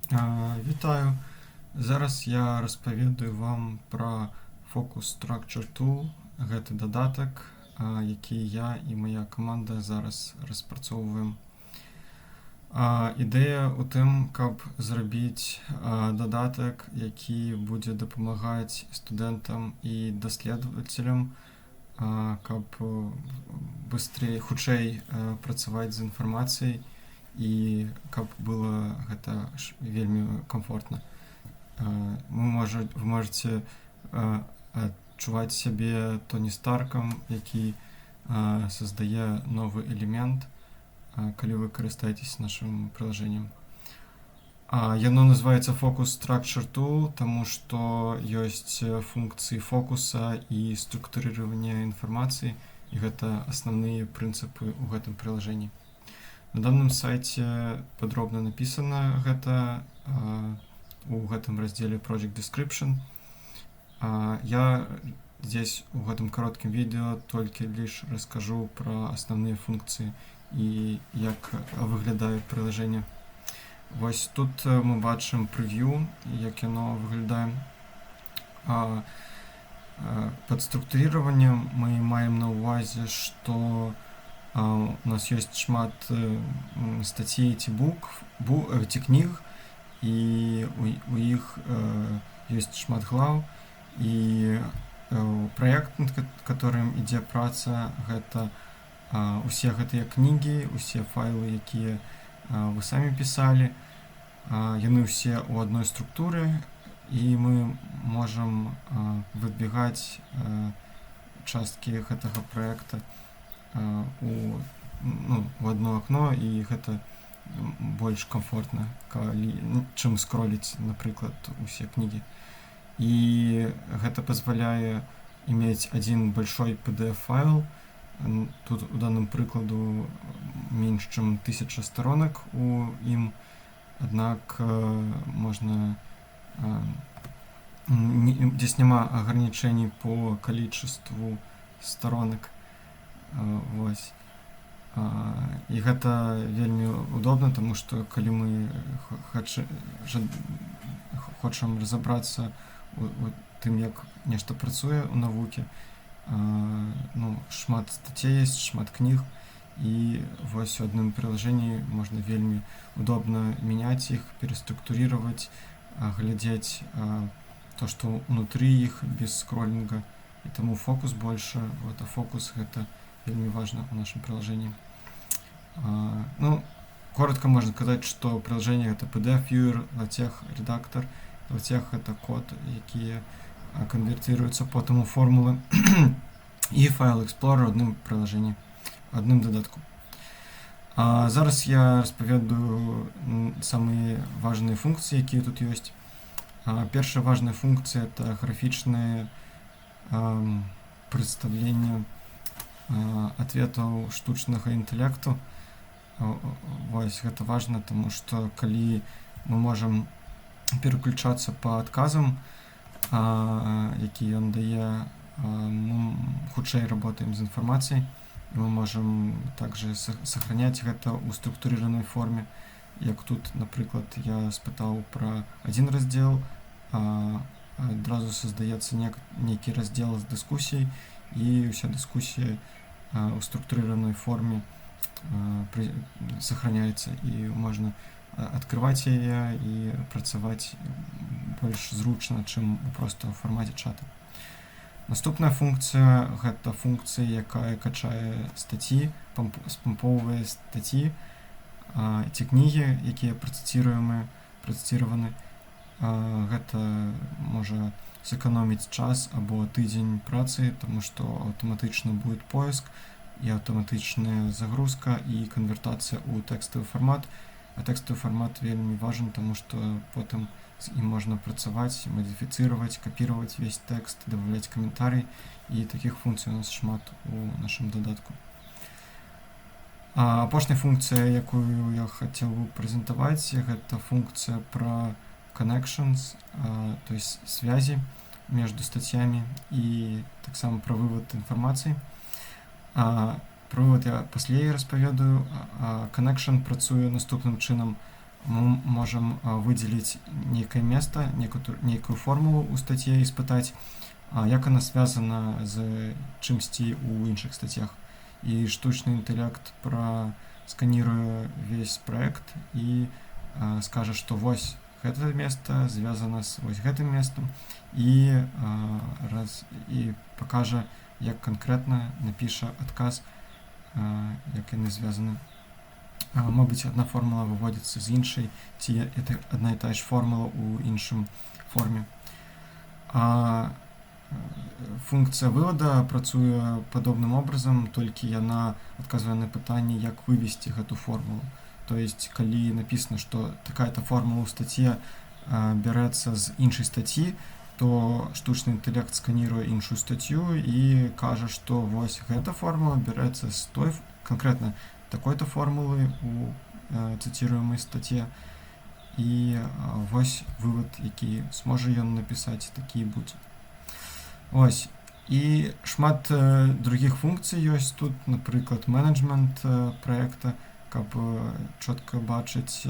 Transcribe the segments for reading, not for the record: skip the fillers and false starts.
Вітаю. Зараз я распаведаю вам пра Focus Structure Tool. Гэты дадатак, які я і моя каманда зараз распрацоўваем. Ідэя ў тым, каб зрабіць дадатак, які будзе дапамагаць студэнтам і даследавацелям, каб быстрей, хутчэй працаваць з інфармацыяй і каб было гэта вельмі комфортна. Вы можете адчуваць сябе Тоні Старкам, які создае новы элемент, калі вы карыстаецесь нашим приложением. Яно называется Focus Structure Tool, таму што ёсць функцыі фокуса і структурирования інфармацыі, і гэта асноўныя прынцыпы ў гэтым приложении. На данном сайте подробно написано гэта у гэтым раздзеле Project Description. Я здесь у гэтым кароткім відэо толькі лишь расскажу про основные функцыі і як выглядае приложение. Вось тут мы бачым прев'ю, як яно выглядае. Пад структурированием мы маем на ўвазе, што у нас ёсць шмат стацей ці букв, ці кніг, і у іх ёсць шмат глаў, і праект, над которым ідзе праца, гэта усе гэтыя кнігі, усе файлы, якія вы самі пісалі, яны ўсе ў адной структуры, і мы можам выбегаць часткі гэтага праекта ну, у одно окно, і гэта больш комфортна, калі, ну, чым скроліць, напрыклад, усе кнігі. І гэта пазваляе иметь один большой PDF файл. Тут у данным прыкладу менш чым 1000 сторонак у ім, аднак можна здесь няма ограничений по количеству сторонок. Вось. І гэта вельмі удобно, тому что калі мы хочам разабрацца у тым, як нешта працуе ў навуке, ну, шмат статей есть, шмат кніг, і вось у адным приложении можна вельмі удобно менять их, переструктурировать, глядзець то, что внутри іх, без скроллинга, і таму фокус больше. Вот, а фокус — гэта вельмі важно у нашем приложении. Ну, коротко можно сказать, что приложение — это PDF viewer, LaTeX редактор. LaTeX — это код, які конвертируется потым у формулы, і File Explorer у адным приложении, адным дадатку. Зараз я распаведу самыя важныя функцыі, якія тут ёсць. Першая важная функцыя — это графічнае прадстаўленне ответаў штучнага інтэлекту. Вось гэта важна, таму што калі мы можам пераключацца па адказам, які ён дае, мы хутчэй работаем з інфармацыяй, і мы можам также сохранять гэта ў структурированной форме, як тут, напрыклад, я спытаў пра один раздзел, адразу создаецца нейкі раздзел з дыскусій, і ўся дыскусія ў структурированной форме сохраняется, і можна открываць яе і працаваць больш зручна, чым у просто ў фармаце чата. Наступная функцыя — гэта функцыя, якая качае статьі, спампоўвае статьі ці кнігі, якія працыціруемы, працыціраваны. Гэта можа сэканоміць час або тыдзень працы, таму што аўтаматычна будет поиск і аўтаматычная загрузка і канвертацыя ў тэкставы фармат. А тэкставы фармат вельмі важен, таму што потым з ім можна працаваць, модифицировать, копировать весь тэкст, добавлять каментарый, і таких функцый у нас шмат у нашым дадатку. Апошняя функцыя, якую я хацеў бы прэзентаваць, гэта функцыя пра connections, то есть связи между статьями, і таксама пра вывод інфармацыі. Пра вывод я паслей распаведаю. Connection працуе наступным чынам. Мы можам выделить некое место, некую формулу у статье и спытаць, як она связана з чымсьці у іншых статьях. І штучны інтэлект прасканіруе весь проект і скажа, што вось гэта место звязана з вось гэтым местом, і раз і пакажа, як канкрэтна напіша адказ, як яны звязаны. Мабыць, одна формула выводзіцца з іншай, ці это одна і тая ж формула ў іншым форме. А функцыя вывода працуе падобным образом, толькі яна адказвае на пытанне, як вывесці гэту формулу. То есть калі написано, что такая-то формула ў статье бярэцца з іншай статьі, то штучны інтэлект сканіруе іншую статью і кажа, што вось гэта формула бярэцца з той конкретно такой-то формулы у цитируемой статье, і вось вывод, які сможа ён напісаць, такі будзе. Ось. І шмат других функцый ёсць тут, напрыклад, менеджмент проекта, каб чётка бачыць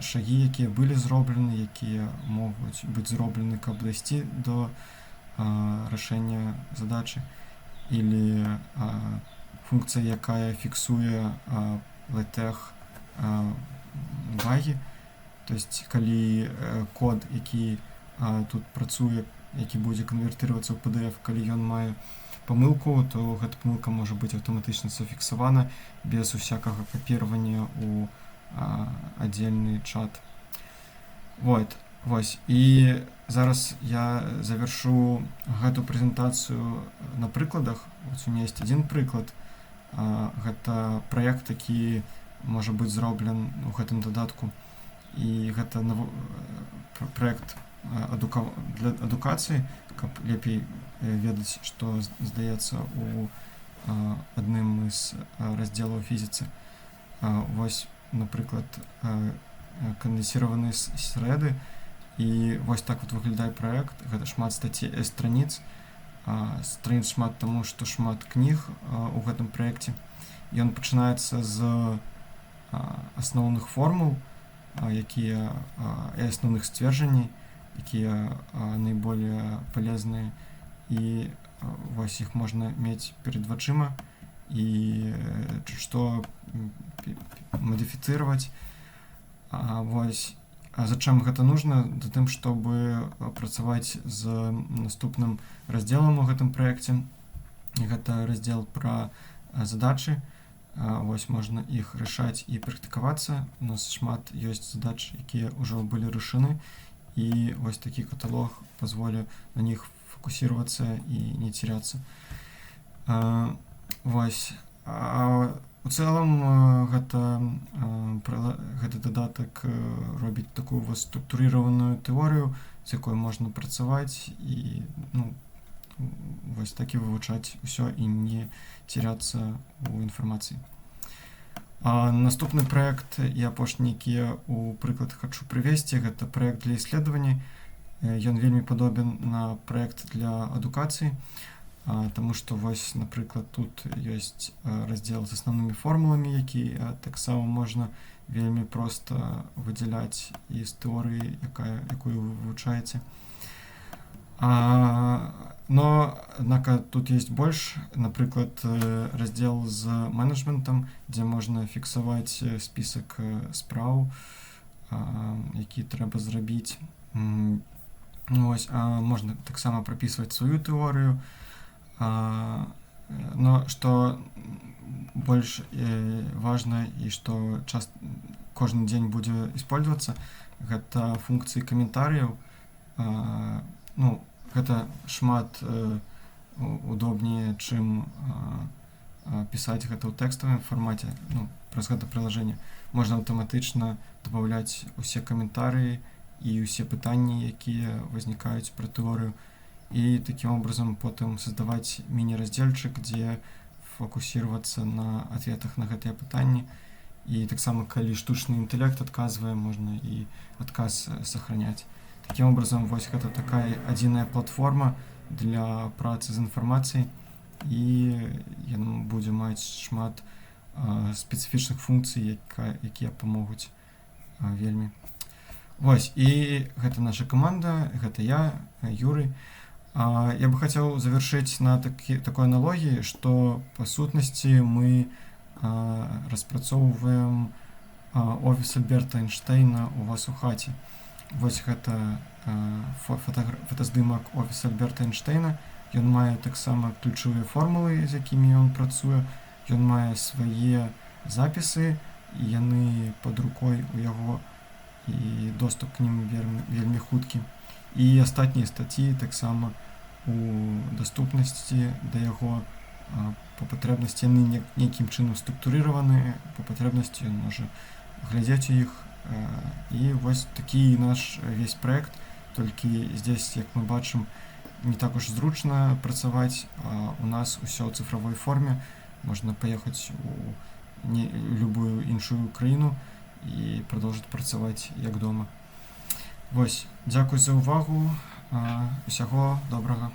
шагі, якія былі зроблены, якія могуць быць зроблены, каб дайсці до рашэння задачы, или функцыя, якая фіксуе LaTeX багі. То есть калі код, які тут працуе, які будзе канвертироваться ў PDF, калі ён мае памылку, то гэта памылка можа быць аўтаматычна зафіксавана без усякага капіравання у отдельный чат. Вот, вось. І зараз я завершу гэту прэзентацыю на прыкладах. Вот у меня есть один прыклад. Гэта праект, які можа быць зроблен у гэтым дадатку. І гэта праект для адукацыі, каб лепей ведаць, што здаецца у адным з раздзелаў фізіцы. Вось, напрыклад, кандэнсіраваныя срэды, і вось так вот выглядае праект. Гэта шмат статей, страниц. Страниц шмат таму, што шмат кніг у гэтым праекце. Ён пачынаецца з асноўных формул, якія і асноўных сцверджанняй, якія наиболее полезныя, і вось іх можна мець перед вачыма і што модифицировать. Вось. А зачем гэта нужно? Затым, чтобы працаваць з наступным раздзелам у гэтым праекце. Гэта раздзел пра задачы. Вось можна іх рашаць і практыкавацца. У нас шмат ёсць задач, якія ўжо былі рашаны, і вось такі каталог позволит на них фокусироваться і не теряться. Вось. У цэлым гэты дадатак робіць такую вось структурированную тэорыю, з якой можна працаваць і, ну, вось так і вывучаць усё і не теряться у інфармацыі. Наступны праект і апошні, які я у прыклад хачу прывесці, гэта праект для исследований. Ён вельмі падобен на праект для адукацыі, таму што вось, напрыклад, тут ёсць раздзел з асноўнымі формуламі, які таксама можна вельмі проста выдзяляць з тэорыі, якую вы вывучаеце. Но, однако, тут есть больш, напрыклад, раздзел з менеджментам, дзе можна фіксаваць спісак спраў, які трэба зрабіць. Вось, можна таксама прапісваць сваю тэорыю. Но што больш важна і што час кожны дзень будзе использоваться, гэта функцыі каментарыяў. Ну, гэта шмат удобнее, чым пісаць гэта ў тэкставым фармаце. Ну, праз гэта приложение можна аўтаматычна добавлять усе каментарыі і ўсе пытанні, якія вознікаюць пра тэорыю, і таким образом потым создаваць міні-раздзельчык, дзе фокусироваться на ответах на гэтыя пытанні. І таксама, калі штучны інтэлект адказвае, можна і адказ сохранять. Таким образом, вось гэта такая адзіная платформа для працы з інфармацыяй, і яна будзе маць шмат спецыфічных функцый, якія памогуць. Вельмі. Вось, і гэта наша каманда, гэта я, Юрый. Я бы хацеў завершыць на такой аналогіі, што па сутнасці мы распрацоўваем офіс Альберта Эйнштэйна у вас у хаце. Вось гэта фотаздымак офіса Альберта Эйнштэйна. Ён мае таксама ключавыя формулы, з якімі ён працуе. Ён мае свае запісы, і яны пад рукой у яго, і доступ к ним вельмі, вельмі хуткі. І астатнія стат'і таксама у даступнасці да яго, па патрэбнасці яны нейкім чынам структурыраваны, па патрэбнасці ён можа глядзець у іх. І вось такі наш весь праект, толькі здесь, як мы бачым, не так уж зручна працаваць, а у нас усё ў цифравой форме, можна паехаць у не, любую іншую краіну і продолжить працаваць як дома. Вось, дзякуй за ўвагу, усяго добрага.